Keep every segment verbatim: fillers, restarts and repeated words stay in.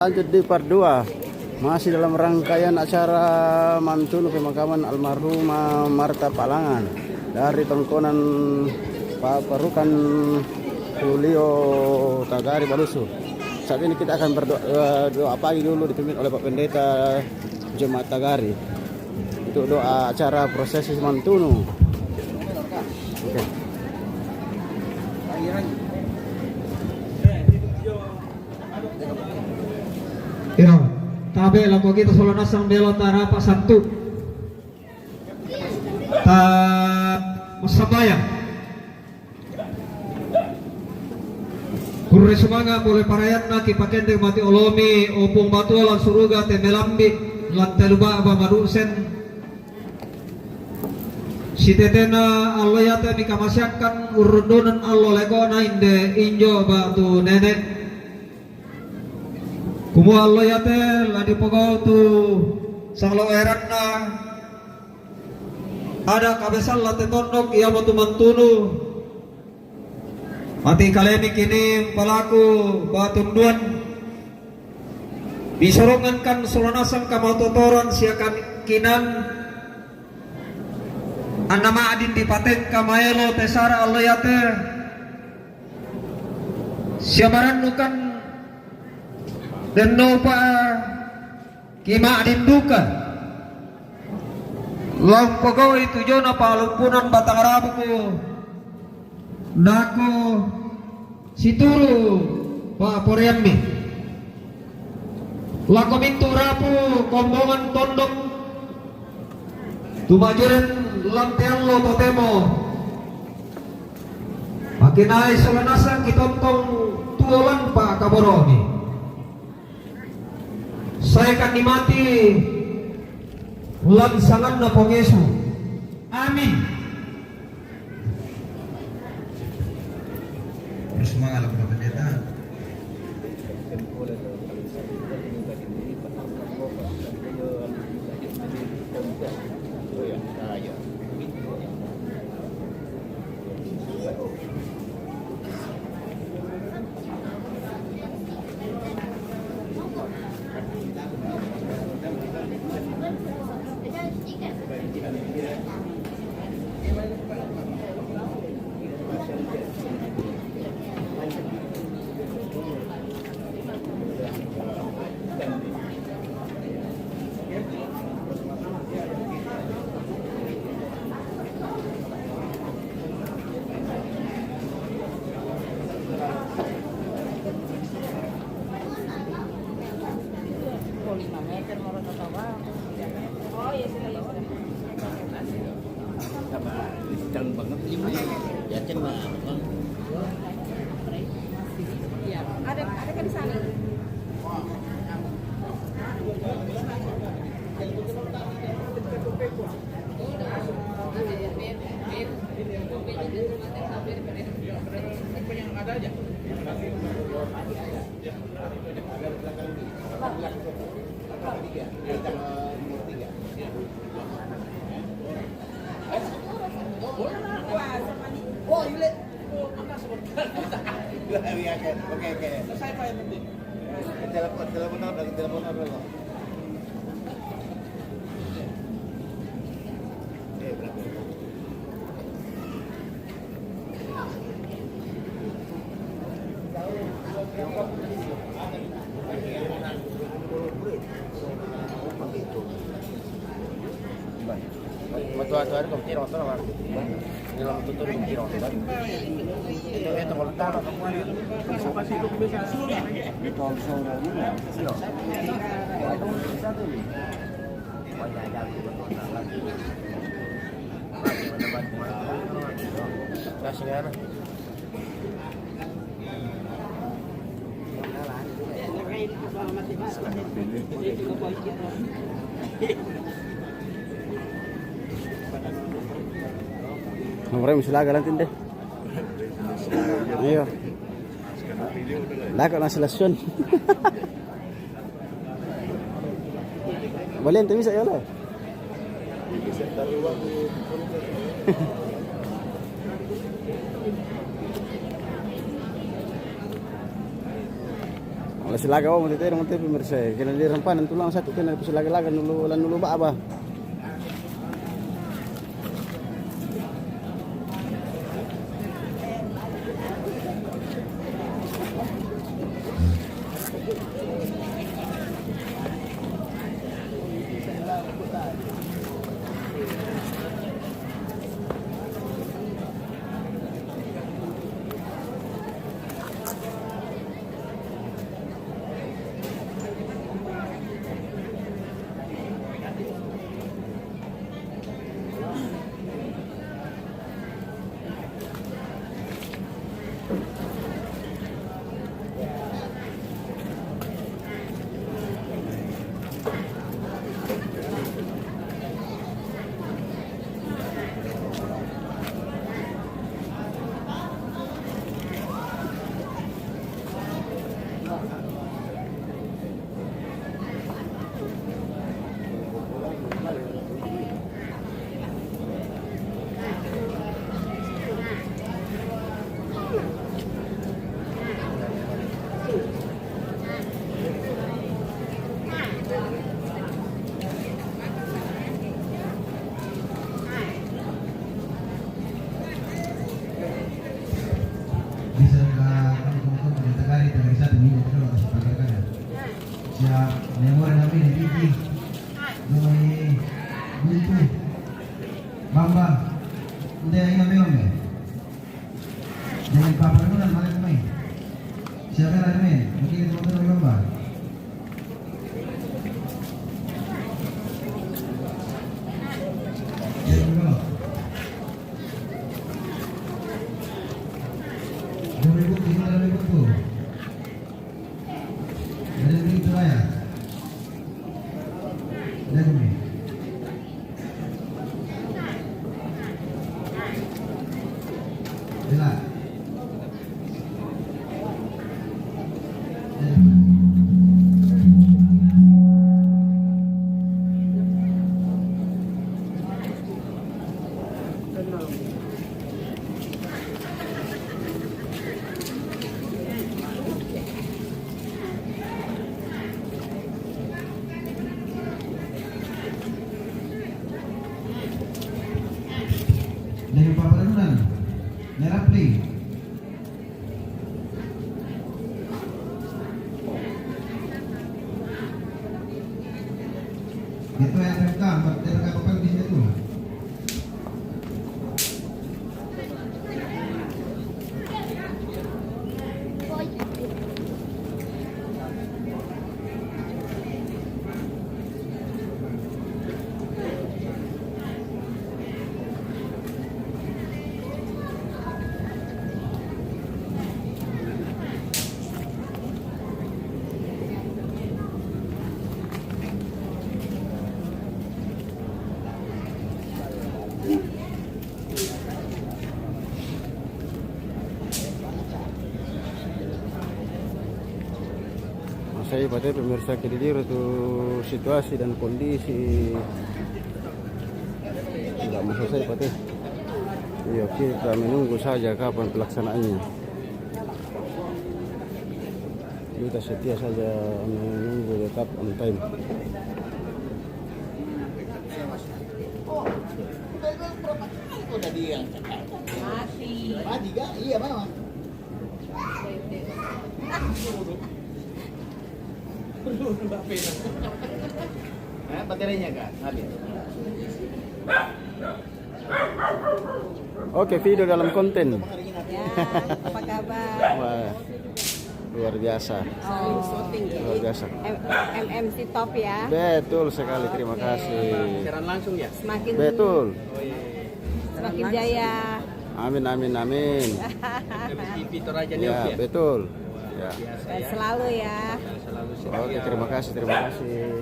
Lanjut di part dua, masih dalam rangkaian acara mantunu pemakaman almarhumah Marta Palangan dari Tongkonan Paparukan Tulio Tagari Balusu. Saat ini kita akan berdoa, eh, doa pagi dulu dipimpin oleh Pak Pendeta Jemaat Tagari untuk doa acara prosesi mantunu. Oke. Iro, tabe lako kita solo nasang belo tarapa santu. Ta masambaya. Kurre sumanga pole parayanna ki pakende mati olomi, opung batua lan suruga te melambi lan teluba ba madusen. Sitetena allo yate mi kamasiakkan urrundunan allo lekona inde injo batu nene. Kumua allo yate la dipogau tu salo eranna ada kabesalla te tondok iamotu mantunu. Mati kalemi kini palaku batunduan. Bisorongankan solonasang kamatotoran siakan kinan anna ma'din dipatengka maelo tesara allo yate. Siamarannukan dennopa ki ma'din duka. Lampogau'i tujona palumpunan batang rabuku. Nako situru pa'poreammi. Lako mintu rapu kombongan tondok tumajuren lanteallo totemo. Makinai sola nasang kitontong tuo lampa kaboromi. Saekanni mati lan sanganna Puang Yesu. Amin. Terus semangat lah, Bapak Pendeta. Sama, kenceng banget ini, Mas. Yakin, Mas. Iya, ada, ada kan di sana. Oke, oke. Telepon, telepon apa? Telepon apa, Bang? Matuwa-tuwa kong tiro to, Bang. Ini lama tutur kong tiro to, Bang. Itu, itu kalau tahu. Kasih. Nomornya masih laga nanti deh. Ayo. Laga nasi lasun. Balian tu bisa ya lah. Lasi laga o mati tero mati pemirsa. Kena di rampanan tulang satu kena lasi laga-laga nulu lan nulu baba. Bisa ka kamu kamu kamu kita kari kita kari satu minggu kita mau kasih pakai kan. Siap, memori nabi di Diki. Doi, Buntu, Bamba. Udah yang belum ya? Dengan Papa Nunan balik main. Siapa yang main? Mungkin itu motor Bamba. Ya, belum. Dua ribu tiga, dua ribu tuh. Ada yang itu ya. Ada yang ini. Jelas. Dari Papa Renan, Merah Play. Itu yang F K, empat F K apa di situ? Masai pate pemirsa, ke Dili tu situasi dan kondisi. Tidak masuk saya pate. Iya, kita menunggu saja kapan pelaksanaannya. Kita setia saja menunggu tetap on time. Mati. Mati kah? Iya, memang. Eh, baterainya kah? Habis. Oke, video dalam konten. Ya, apa kabar? Wah, luar biasa. Oh, luar biasa. M- M M C top ya. Betul sekali, terima kasih. Siaran langsung ya? Semakin Betul. Semakin jaya. Amin, amin, amin. M M T V Toraja News Ya, ya? Betul. Ya. Sehat selalu ya. Selalu sehat. Oke, terima kasih, terima kasih.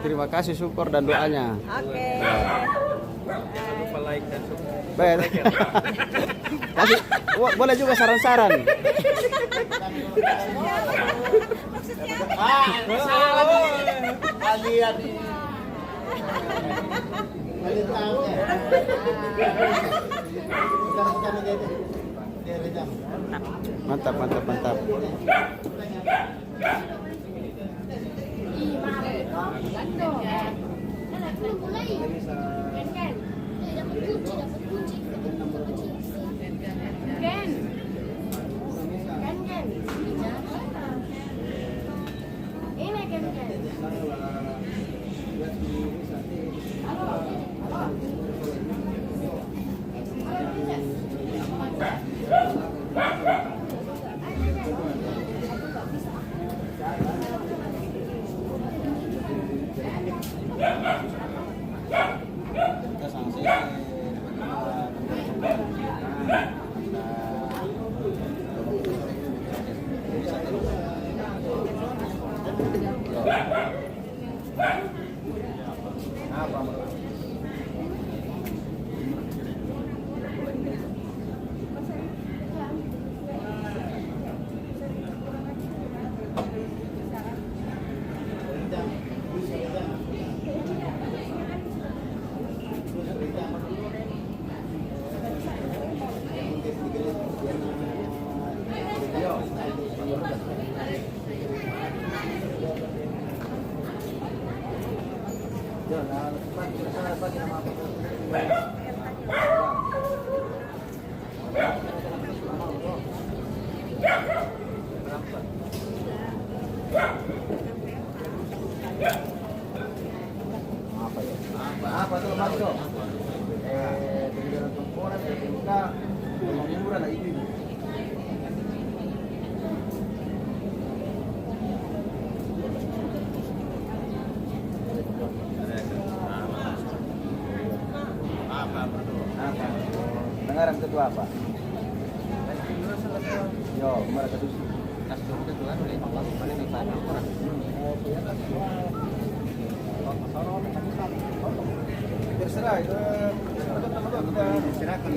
Terima kasih support dan doanya. Oke. Jangan lupa like dan subscribe. Baik. Kasih, bo- boleh juga saran-saran. Ah, saran nih. Kalian nih. Kalian tahu ya? Bukan, bukan aja itu. Dia redam. Mantap, mantap, mantap. Ih, maaf, kok. Gantung. Kan aku udah mulai. Ken, Ken. Eh, dapat kunci, dapat kunci, dapat kunci. Ken. Ken, Ken. Ini, Ken, Ken. Apa ya? Apa tuh, Mas, tuh? Eh, pikiran temporer, P P K, pengangguran, nah, itu, itu. Apa, apa tuh? Apa? Dengaran ketua apa? Yo, mereka tuh. Terserah, itu. Silakan.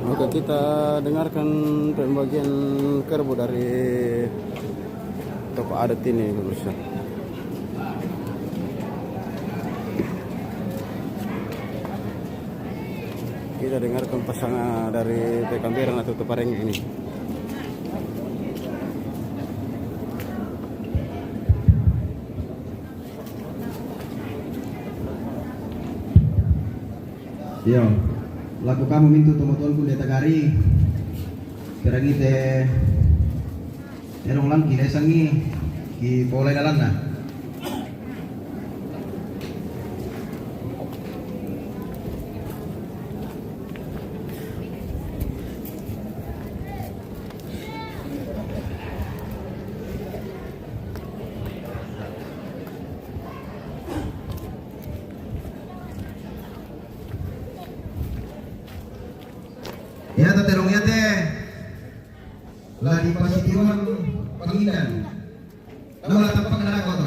Oke, kita dengarkan pembagian kerbau dari tokoh adat ini, pemirsa. Kita dengarkan pasangan dari Pekamberan atau Tupareng ini. Iyo, laku kamu mintu tomatonku di tagari. Kerang ite erong lang ki lesangi ki polai dalanna. Iya, taterong iya te. La di Pasitiwan Panginan. Nau la tampakna nako to.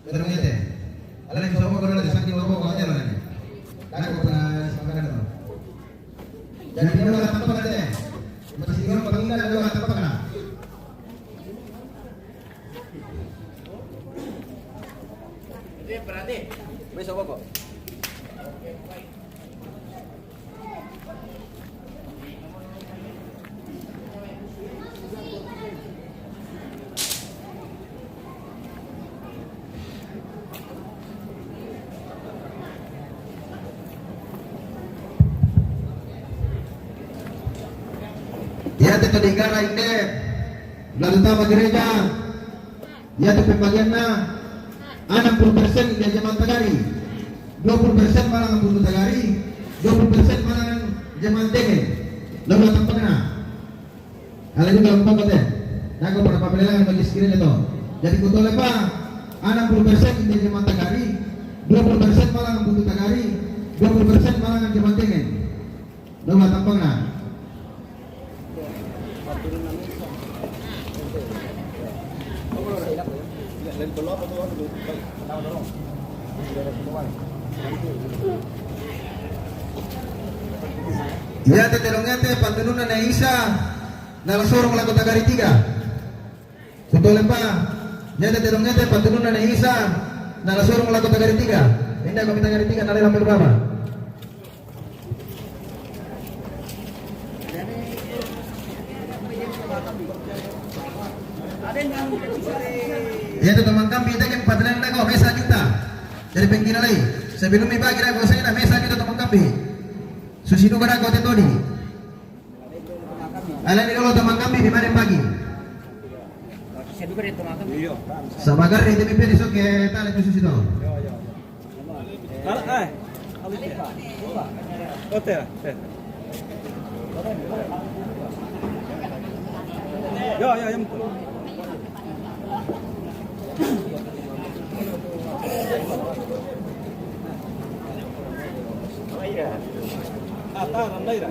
Terong iya te. Ala ni sobo ko na sakti sobo ko aja la ni. Nako pernah sepakat to. Jadi nau la tampakna te. Di Pasitiwan Panginan nau la tampakna. Berarti. Besok kok. Iya te, to di gara inde, la tutama gereja. Iya te pembagianna, enam puluh persen inde jemaat tagari, dua puluh persen malangan buntu tagari, dua puluh persen malangan jemaat denge. Lalu tampakna. Ala juga lupa kote. Nako pada papelelangan bagi sekiranya to. Jadi kutole pa, enam puluh persen inde jemaat tagari, dua puluh persen malangan buntu tagari, dua puluh persen malangan jemaat denge. Nau la tampakna. Iya te, terong iya te, pantununa na Isa, na la sorong lako tagari tiga. Kutole pa, iya te, terong iya te, pantununa na Isa, na la sorong lako tagari tiga. Inda ko tagari tiga, na lela melu baba. Iya te, tomang kambi, ite kan patelan nako, mesa juta. Jadi pengkina lai. Sebelum mi bagi nako, saya na mesa juta tomang kambi. Susi duka nako te todi. Ala ni dolo tomang kambi, di mana bagi? Saya duka di tomang kambi. Sabagar ni te mi pedi soke tale tu susi to. Ala, eh. Ote, ote. Ya, ya, ya. Ah, ta, randai ra.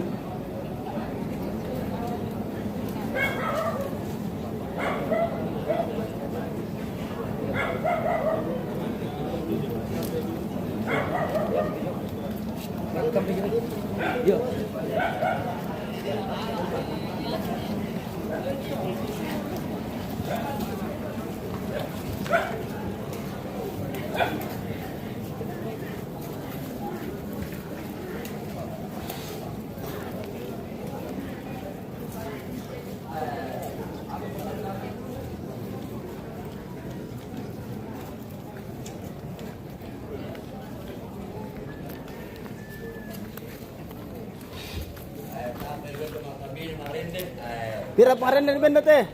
Pira parenden, Ben, do te?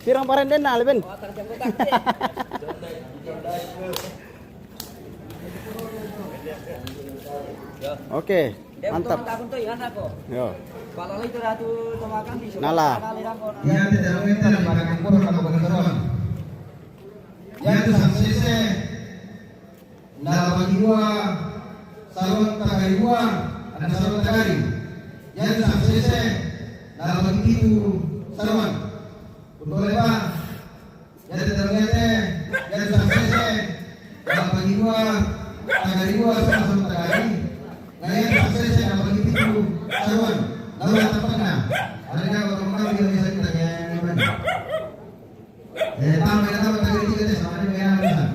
Pira parenden na, Ben? Oh, akan jangko kan, Ben. Oke, mantap. Yo. Nala. Iya, tidak mungkin tidak dipakai kurang kalau bukan seruan. Iya, itu saksi se. Nala bagi dua, saruan tagari dua, ada saruan tagari. Iya, itu saksi se. Nala bagi itu saruan. Betul, Pak? Jadi ternyata yang saksi se, nala bagi dua, tagari dua, sama-sama tagari. Nah, yang saksi se, nala bagi itu saruan. Lalu yang tak pernah. Ada yang mau ngomong, dia bisa ditanya. Eh, tambah, tambah, tagari tiga deh, sama dia, ya, bisa.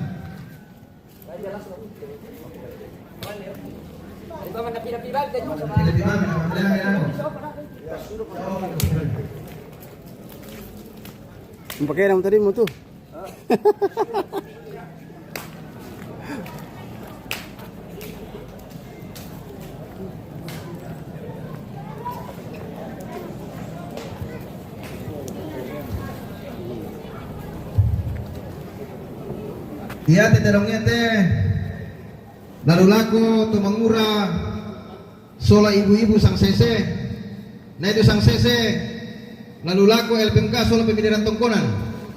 Pakai nama tadi mau tuh. Iya, te terong iya, te. Lalu lako Tomangura sola ibu-ibu saksi se. Nah, itu saksi se. Lalu lako L P M K sola pemilihan Tongkonan.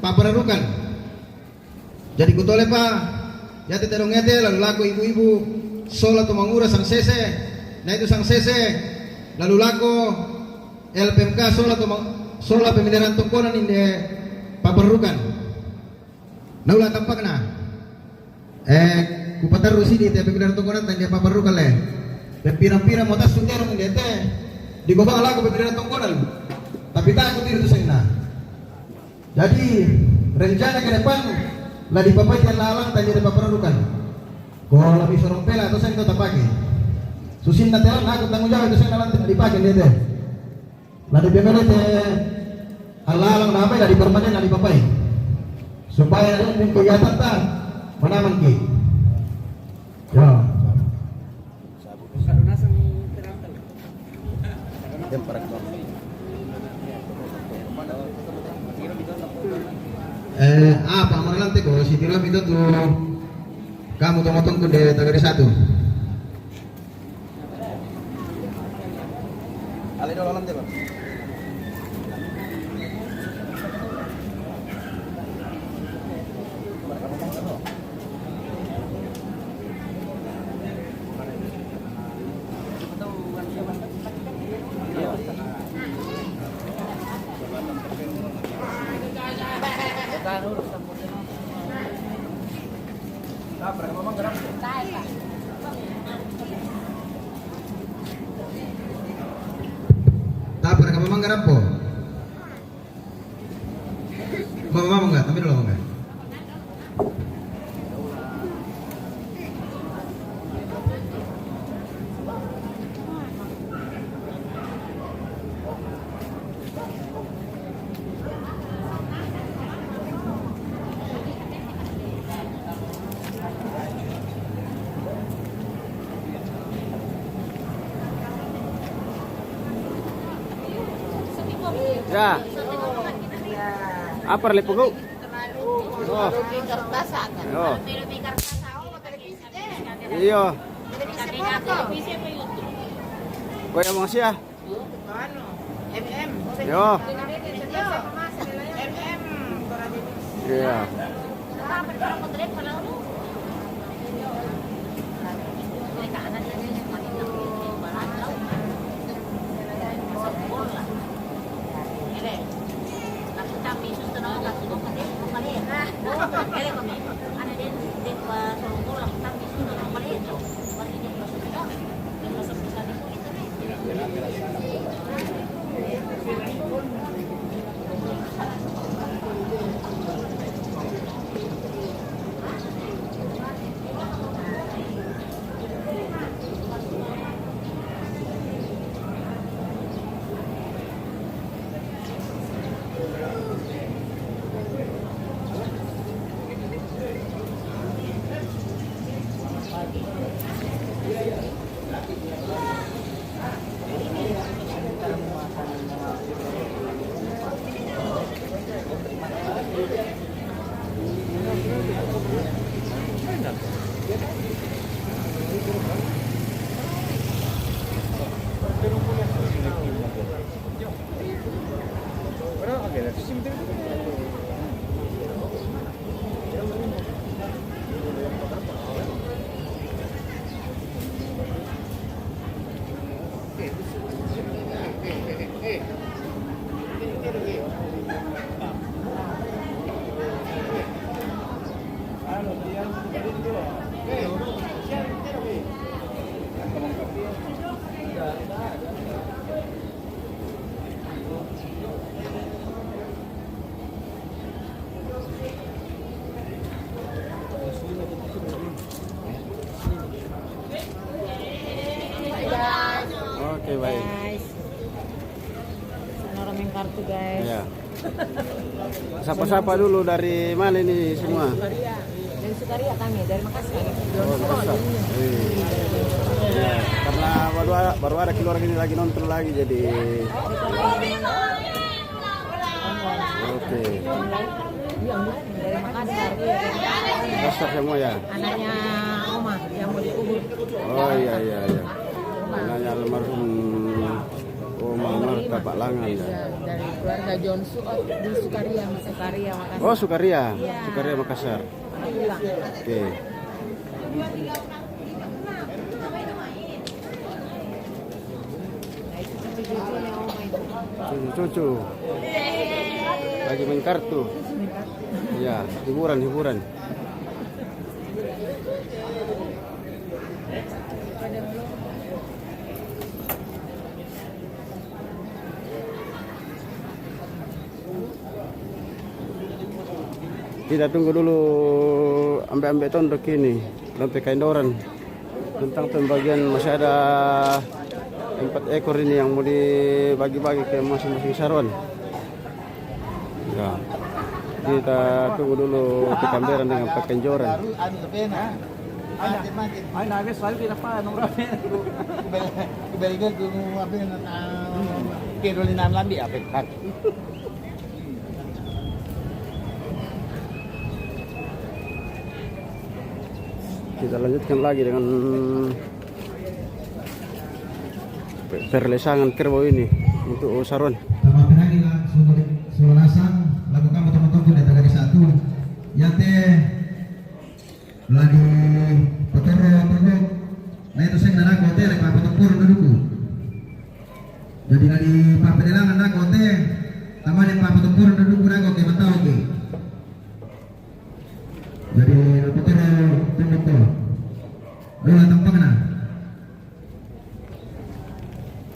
Papararukan. Jadi kutole, Pak. Iya, te terong iya, te, lalu lako ibu-ibu sola Tomangura saksi se. Nah, itu saksi se. Lalu lako L P M K sola Tomang-, sola pemilihan Tongkonan inde papararukan. Naula tampakna. Eh, kupatarru sidi te pemilihan Tongkonan tadi papararukan le. Dan pirang-pirang mau tassu terong inde te. Di kobang lako pemilihan Tongkonan. Tapi takut itu senna. Jadi, rencana ke depan, la dipapai te lalang tadi ada papararukan. Kalau lebih sorong pela atau saya kita pakai. Susinna telan aku tanggung jawab itu saya lalang tidak dipakai dia te. La di pemele te lalang namai la di permanen la dipapai. Supaya ada kegiatan ta manaman ki. Ya. Eh, apa amalan te ko si tiro itu tu kamu tongotong ku de tagari satu. Ale dolo alam te, Bang. Tapara ka mamang garampo. Mama, mama enggak, tapi dulu enggak. Ya. Apa le pugu? Oh. Yo. Iyo. Koyo emang sia. Yo. Iya. Guys. Ya. Sapa-sapa dulu, dari mana ini semua? Dari Sukaria. Dari Sukaria kami, dari Makassar. Oh, Makassar. Iya. Ya, karena baru ada, baru ada keluarga ini lagi nonton lagi, jadi. Oke. Iya, dari Makassar. Makassar semua ya? Anaknya Oma yang mau dikubur. Oh, iya, iya, iya. Anaknya almarhum Oma Marta Pak Langan ya. Iya, dari keluarga John Suot di Sukaria, Makassar. Sukaria, Makassar. Oh, Sukaria. Iya. Sukaria Makassar. Iya. Oke. Cucu-cucu lagi main kartu. Ya, hiburan, hiburan. Kita tunggu dulu ambek-ambek tondok ini, sampai kain doran. Tentang pembagian, masih ada empat ekor ini yang mau dibagi-bagi ke masing-masing saron. Ya. Kita tunggu dulu ketamberan dengan pakai joran. Baru anu tapi enak. Mati, mati. Ay, nabis, selalu kita pa, nung rapi. Kubel-, kubel-, kubel-, kubel-, ah, kiro ni nan lambi, apa? Kita lanjutkan lagi dengan pe-, perlesangan kerbau ini untuk saron. Tama penagi la, sudah, sudah lasang, lakukan betul-betul tidak ada satu. Yate lagi potoro tondok. Nah, itu saya nggak nako tele, Pak, potong purun dudukku. Jadi lagi Pak Pedelangan nako te, tamane Pak potong purun dudukku nako ke matau ke. Jadi potoro tondok to. Dola tampang na.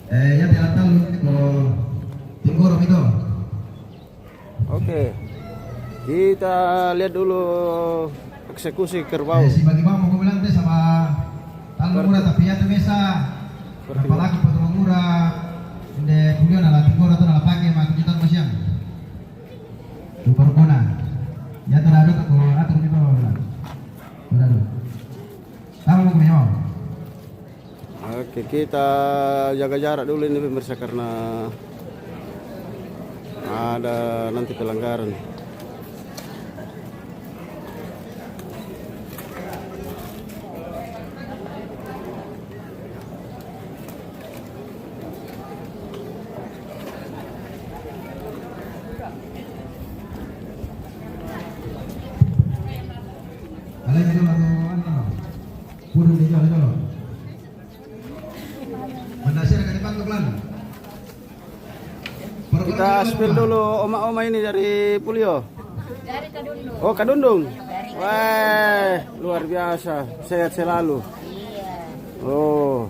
Eh, ya, tela talu ko tinggoro mito. Oke. Kita lihat dulu eksekusi kerbau. Eh, si bagi bang mau bilang teh sama talu mura tapi ya tuh biasa. Apalagi potong mura. Inde punya nala tinggoro tuh nala pakai mah kita masih yang. Tuh baru kona. Ya tuh ada tuh kalau atur kita mau bilang. Udah tuh. Tahu mau punya. Oke, kita jaga jarak dulu ini pemirsa karena ada nanti pelanggaran. Alai ni kalau anu, purun dia jual kalau. Mandasir ka depan tuh, Lan. Kita spill dulu oma-oma ini dari Pulio. Dari Kadundung. Oh, Kadundung. Wah, luar biasa. Sehat selalu. Iya. Oh.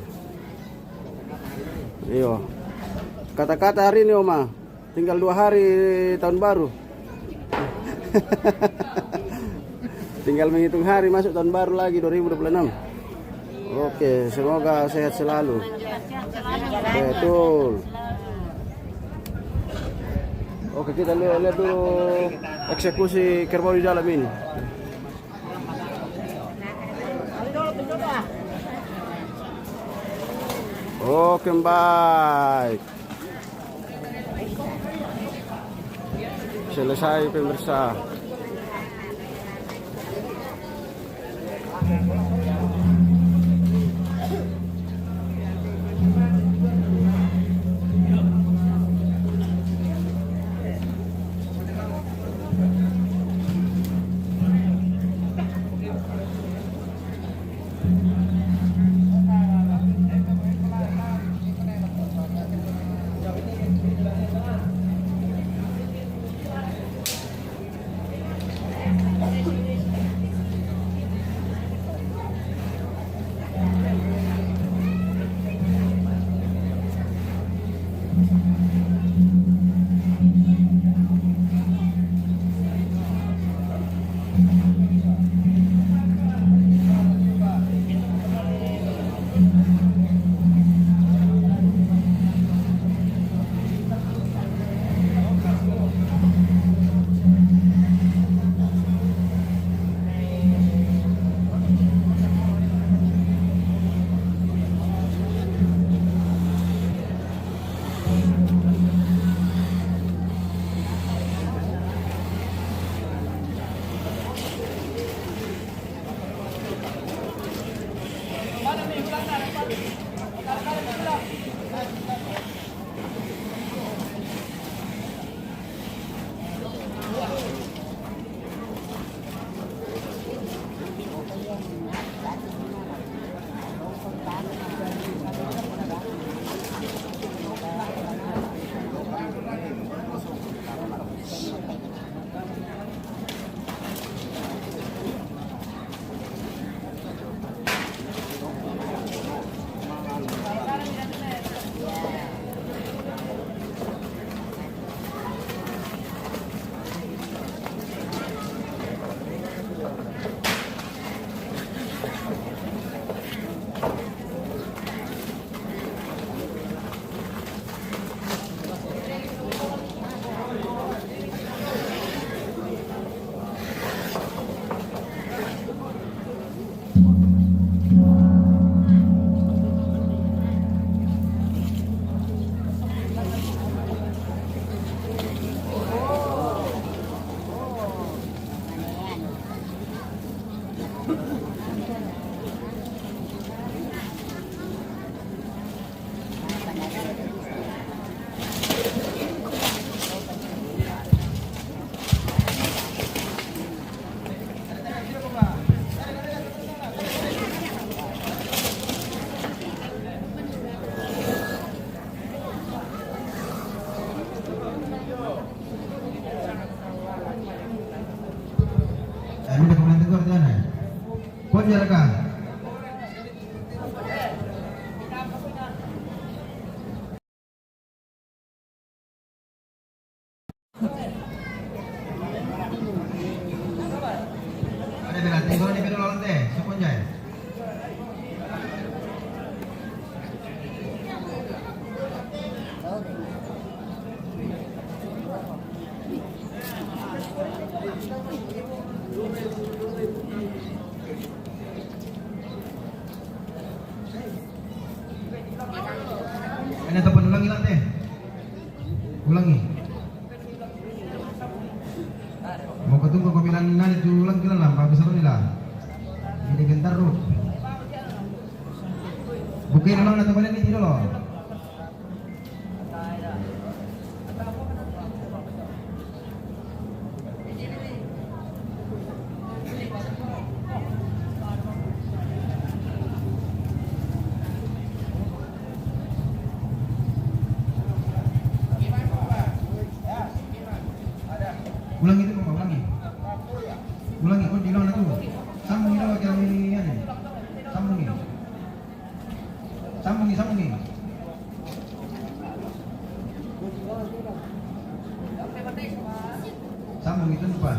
Iyo. Kata-kata hari ini, Oma. Tinggal dua hari tahun baru. Tinggal menghitung hari masuk tahun baru lagi dua ribu dua puluh enam. Oke, semoga sehat selalu. Betul. Oke, kita lihat, lihat dulu eksekusi kerbau di dalam ini. Oke, baik. Selesai, pemirsa. Ini dokumen itu artinya, kau jarak. Ada bela, tinggal di bela lawan teh, sepon jai. Ini telepon ulangi lah teh. Ulangi. Mau ketemu kau bilang nani tu ulang kira lah, bagus apa ni lah. Ini gentar tu. Bukan ulang nanti balik ni dulu loh. Ulangi itu, Bapak, ulangi. Ulangi, kau diulang itu. Sambung itu, jangan ini, ini. Sambung ini. Sambungi, sambungi. Sambungi, itu lupa.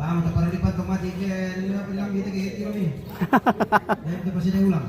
Tama, tapara di pa, tomati ke, nila pa lang kita ke, kilo ni. Dahil kita pa sila ulang.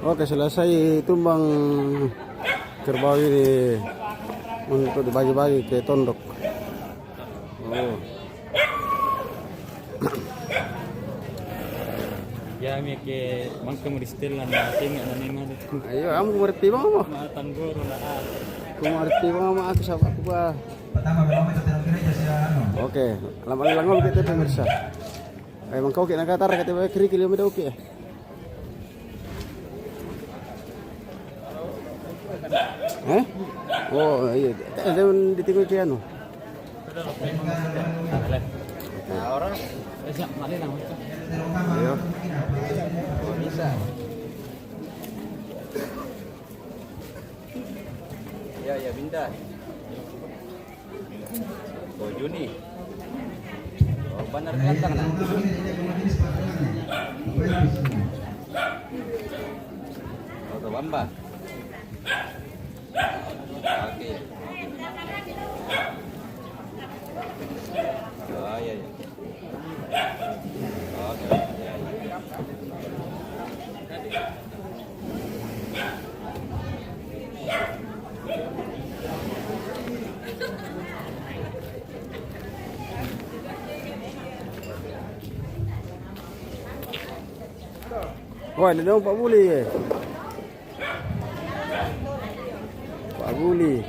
Oke, selesai tumbang kerbau ini untuk dibagi-bagi ke tondok. Oh. Ya, mi ke mangka mo di setelan na tenga na ni mali. Ayo, amu ko maripi bang mo. Matan guru na a. Ko maripi bang mo, aku sapa ko ba. Pertama, memang itu tidak kira aja sih, anu. Oke, lama lang kita pemirsa. Ay, mangkauki na katar kati ba, kerikil yung may dauki eh. Eh? Oh, iya. Tayo, tayo, di tingin kaya ano. Iya. Bisa. Ya, ya, pindah. Oh, Juni. Oh, benar kelantang na. Oh, tu bamba. Oke. Oh, ya, ya. Oke, ya, ya. Wah, ini dong Pak Buli ya. Pak Buli.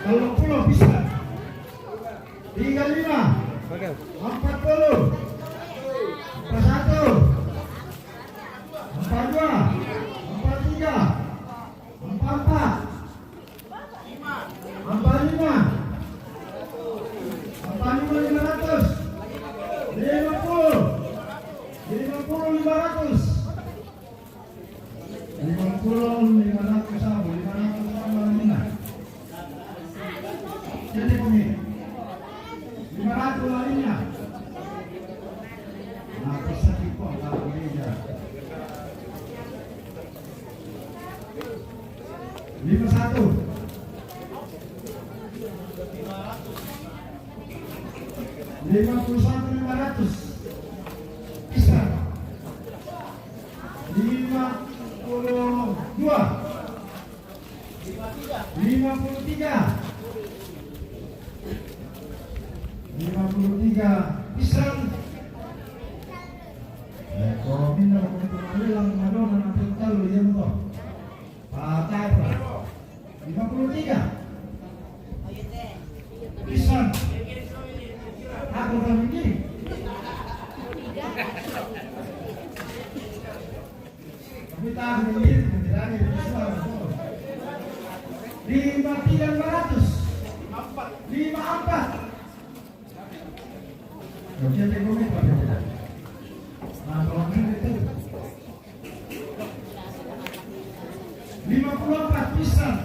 Kalau pulang bisa. Tiga lima. Oke. Empat puluh. Empat satu. Empat dua. Empat tiga. Empat empat. Empat lima. Empat lima lima ratus. Lima puluh. Lima puluh lima ratus. Lima puluh, lima ratus sama, lima ratus sama, lima. Jadi kami, lima ratus lainnya. Nah, persegi kok kalau gereja. Lima satu. Lima puluh satu lima ratus. Bisa. Lima puluh dua. Lima puluh tiga. Minna ko Madonna na pentalu ya mo. Pakai pa. Lima puluh tiga. Pisan. Aku tak mikir. Tapi tak mikir, kiranya itu suara. Lima tiga lima ratus. Lima empat. Oke, oke, oke, oke. Nah, kalau ini itu. Lima puluh empat pisan.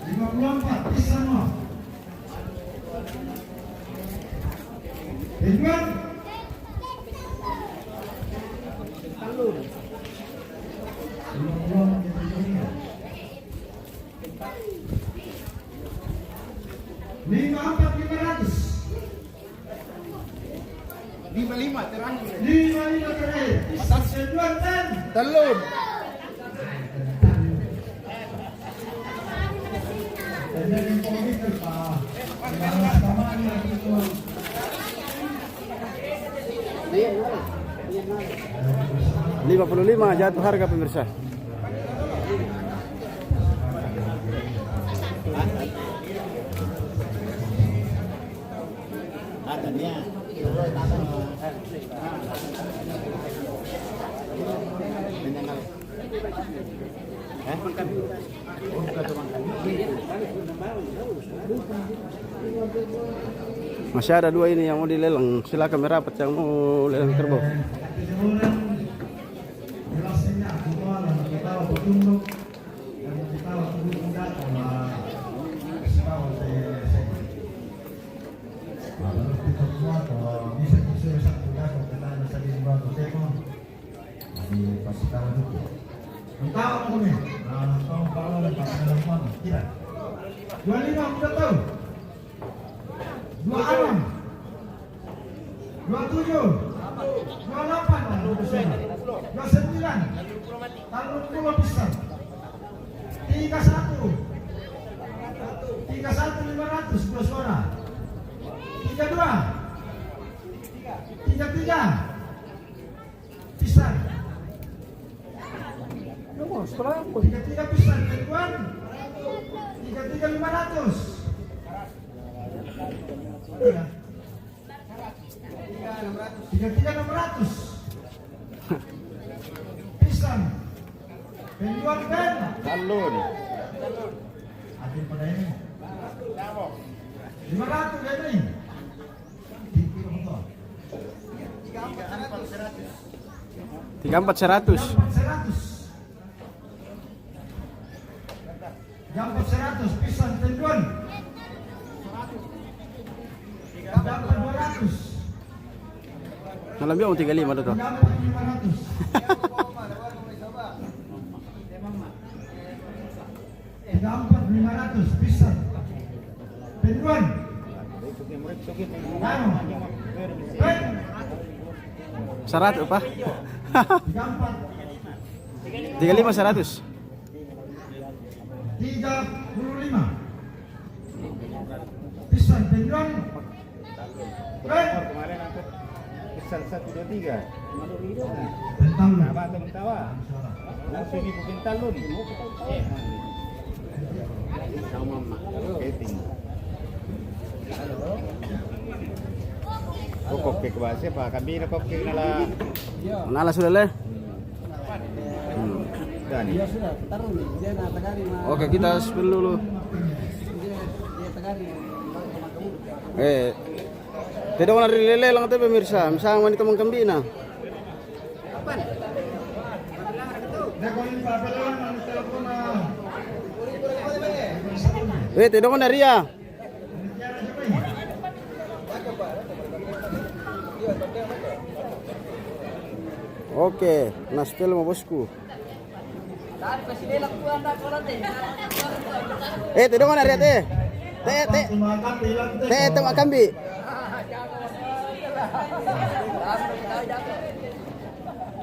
Lima puluh empat pisan, no. Ridwan. Lima puluh empat pisan. Lima empat lima ratus. Lima lima terakhir. Lima lima terakhir. Satu dua dan telun. Lima puluh lima jatuh harga, pemirsa. Masih ada dua ini yang mau dilelang. Silakan merapat yang mau lelang kerbau. Dua lima, udah tahu. Dua enam. Dua tujuh. Dua delapan. Dua sembilan. Tanggung dua besar. Tiga satu. Tiga satu lima ratus, dua suara. Tiga dua. Tiga tiga. Pisan. Tiga tiga pisan, Ridwan. Tiga tiga lima ratus. Tiga tiga enam ratus. Pisan. Penjual Ben. Talun. Adil pada ini. Lima ratus Ben ini. Tiga empat seratus. Tiga empat seratus, pisan tenduan. Tiga empat dua ratus. Malam biar tiga lima tu. Tiga empat lima ratus. Tiga empat lima ratus, pisan. Penduan. Anu. Pen. Seratus apa? Tiga empat. Tiga lima seratus. Tiga puluh lima. Pisan penduan. Kemarin aku pesan satu dua tiga. Tentang apa teman tawa? Langsung ibu pintal lun. Eh. Sama mak. Keting. Kok kok ke bahasa apa? Kami nak kok ke nala. Nala sudah leh. Hmm. Dan. Oke, kita spill dulu. Eh, tidak ada lele lang tapi pemirsa, misalnya wanita mengkambina. Eh, tidak ada ria. Oke, nastel mo bosku. Eh, te dongan ari te. Te te. Te te makambi.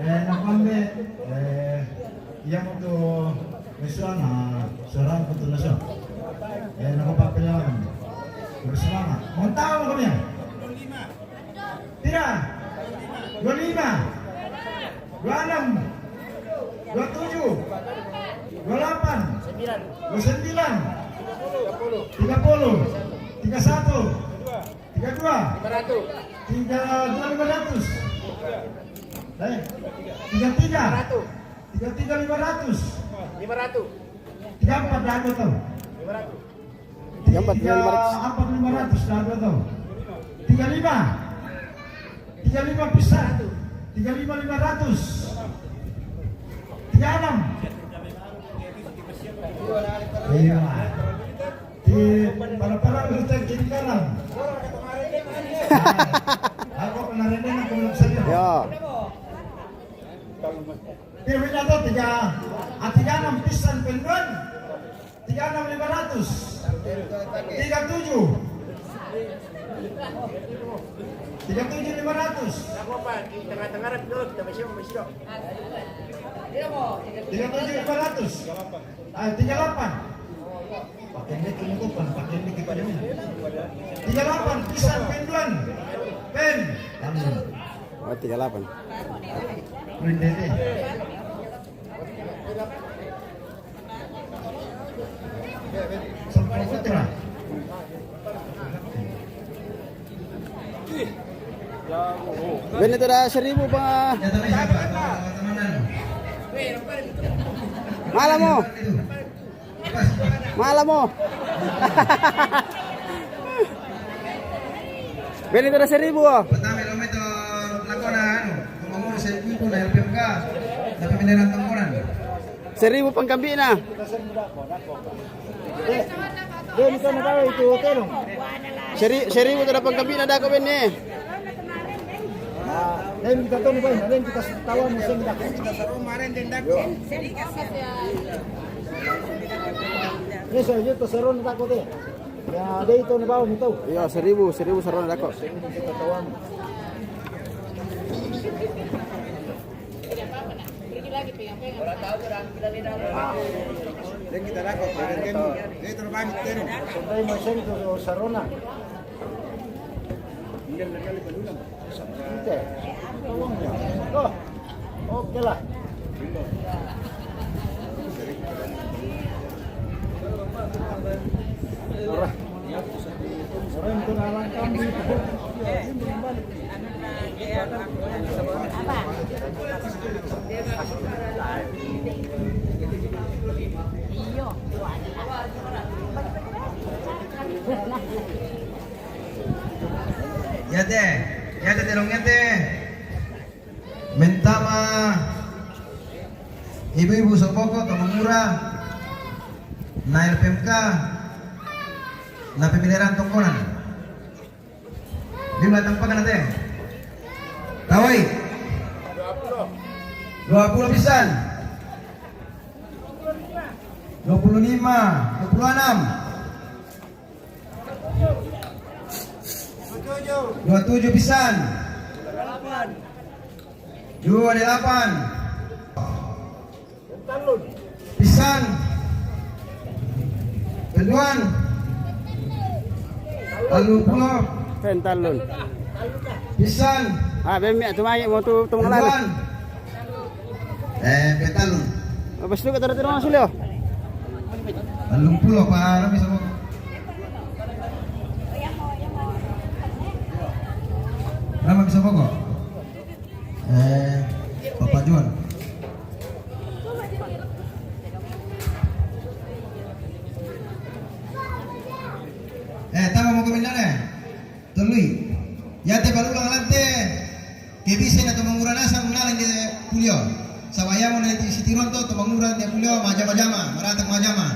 Eh, nakambi. Eh, iya mo to mesuan, ah, seorang ko to naso. Eh, nako papelawan. Bersemangat. Montao mo kami. Tiga, dua lima, dua enam, dua tujuh, dua delapan, dua sembilan, tiga puluh, tiga satu, tiga dua, tiga dua lima ratus, eh, tiga tiga, tiga tiga lima ratus, tiga empat dah ada tu. Tiga empat lima ratus. Tiga empat lima ratus dah ada tu. Tiga lima. Tiga lima pisan. Tiga lima lima ratus. Tiga enam. Iya. Di para-para lu cek kiri kanan. Aku kena rende nak kena saja. Ya. Tiga, ah, tiga enam pisan penduan. Tiga enam lima ratus. Tiga tujuh. Tiga tujuh lima ratus. Tiga tujuh lima ratus. Ah, tiga delapan. Pakai mic ini bukan, pakai mic kita ini. Tiga delapan, pisan penduan. Pen. Anu. Oh, tiga delapan. Pen dede. Saputra. Bene tu dah seribu pa. Mahala mo. Mahala mo. Bene tu dah seribu, oh. Pertama, lo meto lakona, anu, ngomong seribu itu na L P M K. Tapi bene nonton koran. Seribu pangkambina. Seri-, seribu tu dah pangkambina dah ko bene. Ah, lain kita tahu ni, lain kita tahu musim dah. Kita seru kemarin dan dah. Ini saya itu seru dah ko teh. Ya, ada itu ni bawah itu. Iya, seribu, seribu seru dah ko. Kita tahu. Dan kita dapat, dan kita, eh, terbang, terus. Sampai masih itu sarona. Oke. Oke lah. Ora. Ora itu nalang kami. Yate, yate telong yate. Mentama ibu-ibu Soboko, Tomomura, na L P M K, na pemeliharaan tongkonan. Jumlah tampakan ate. Tawai. Dua puluh pisan. Dua puluh lima, dua puluh enam. Dua tujuh pisan. Dua delapan. Pisan. Penduan. Tellu pulo. Pentalun. Pisan. Ah, bembe tu mai mo tu tong lan. Penduan. Eh, pentalun. Apa sih kata roti rumah sih, Leo? Tellu pulo, Pak. Rami sama. Rami sama kok. Eh, Papa Juan. Eh, tama mo ko minane. Tolui. Yate balulang lante. Ke bise na Tomomura nasang naleng de Pulio. Saba' yamo ne sitiruan to Tomomura de Pulio majama-jama, maratang majama.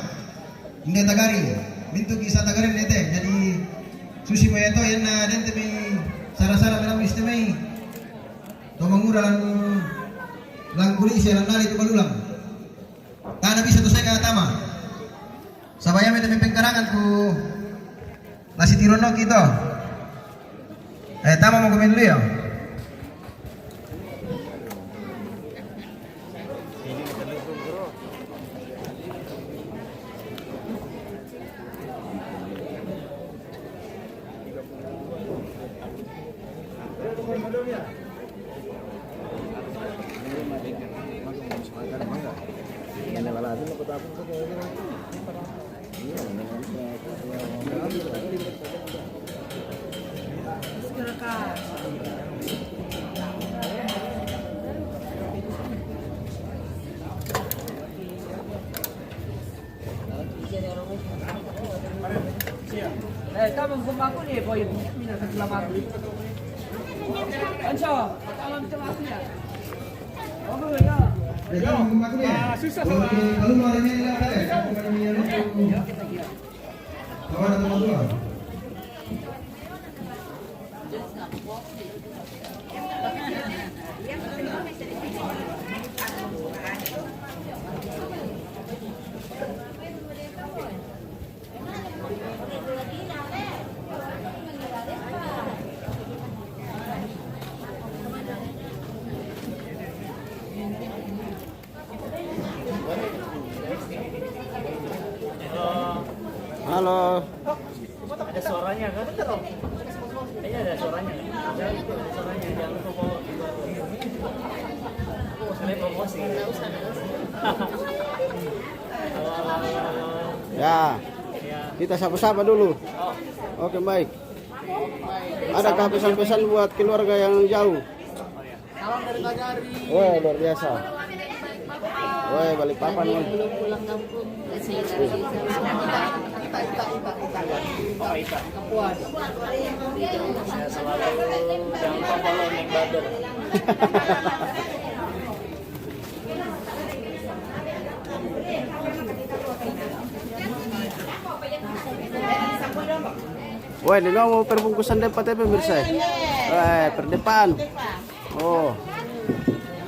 Inde tagari. Mintu' ki sa tagari ne te. Jadi susi mo yato, yanna dente mai sara-sara melamu iste mai. Tomomura lang, lang kulisi lang nali tu balulang. Tana bisa tu sai ka tama. Saba' yame te mempengkarangan tu la sitiruan no kito. Eh, tama mo ko mellu ya. Eh, kamu ke aku ni, boy. Mina satu lama aku. Anso, kalau macam aku ya. Kamu ya. Eh, kamu ke aku ni? Ah, susah sama. Oke, kalau mau ada ni, ada. Kamu ada ni, ada. Kamu ada teman tua? Halo. Ada suaranya kan? Kayaknya ada suaranya. Ada suaranya, jangan lupa follow. Sekalian promosi. Halo, halo, halo, halo. Ya. Ya. Kita sapa-sapa dulu. Oh. Oke, baik. Adakah pesan-pesan buat keluarga yang jauh? Salam dari Kajari. Weh, luar biasa. Weh, Balikpapan, weh. Belum pulang kampung. Kita, kita, kita, kita, kita. Kapuas. Saya selalu jangan lupa follow Neng Bader. Weh, ini mau perbungkusan depa te, pemirsa. Weh, perdepan. Oh.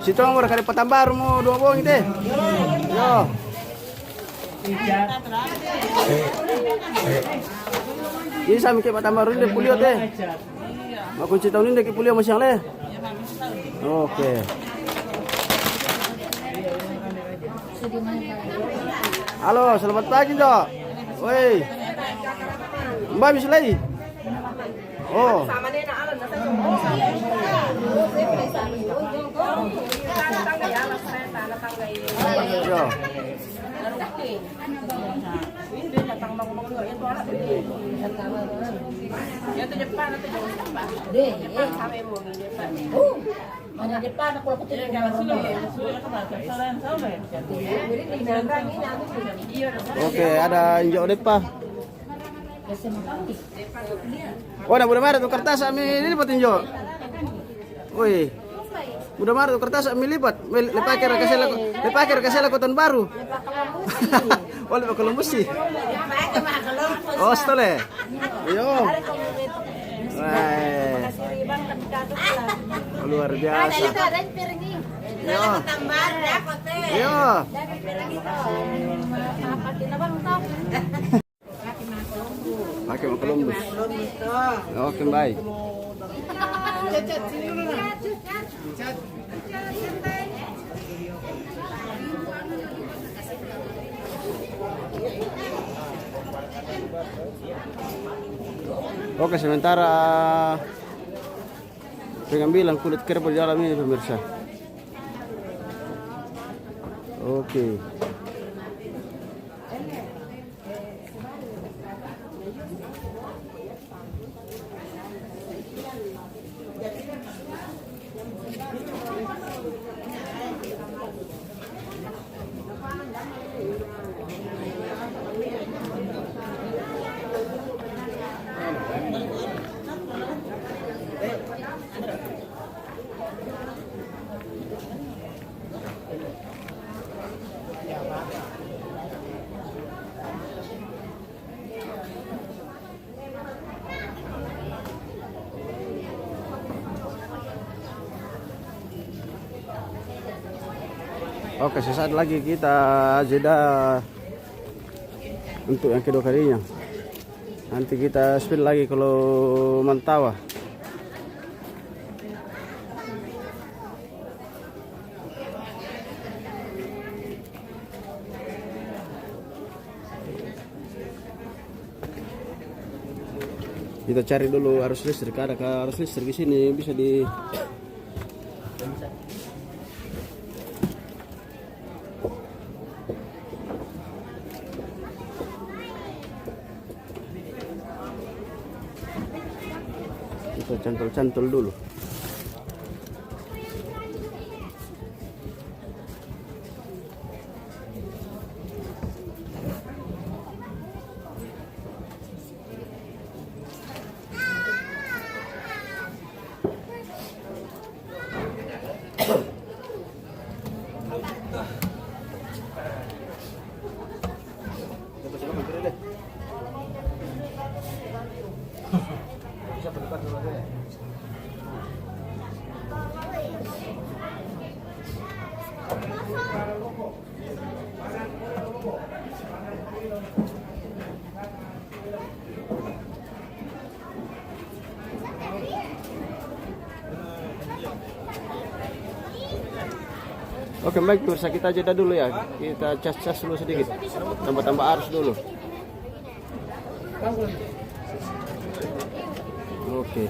Situ mau kada Pekanbaru mau dua bongi te. Yo. Ini sampai ke Pekanbaru ini pulio te. Mau kunci tahun ini ke pulio masiang le. Oke. Halo, selamat pagi, Dok. Woi. Mbak bisa lagi? Oh. Iya. Deh, eh. Oh, mana depan aku laku tuh. Oke, ada injau depa. Oh, na muda mari tu kertas ami ini buat injau. Woi. Muda mari tu kertas ami lipat. Lepak kira kasih laku, lepak kira kasih laku tahun baru. Wale ba Kolombusi. Oh, stole. Yo. Wah. Luar biasa. Yo. Yo. Pakai mau Kolombusi. Oke, baik. Oke, sementara pengambilan kulit kerbau di dalam ini, pemirsa. Oke. Oke, sesaat lagi kita jeda untuk yang kedua kalinya. Nanti kita spill lagi kalau Mantawa. Kita cari dulu arus listrik, ada kah arus listrik di sini bisa di kita cantol-cantol dulu. Oke, baik, pemirsa, kita jeda dulu ya. Kita cas-cas dulu sedikit. Tambah-tambah arus dulu. Oke.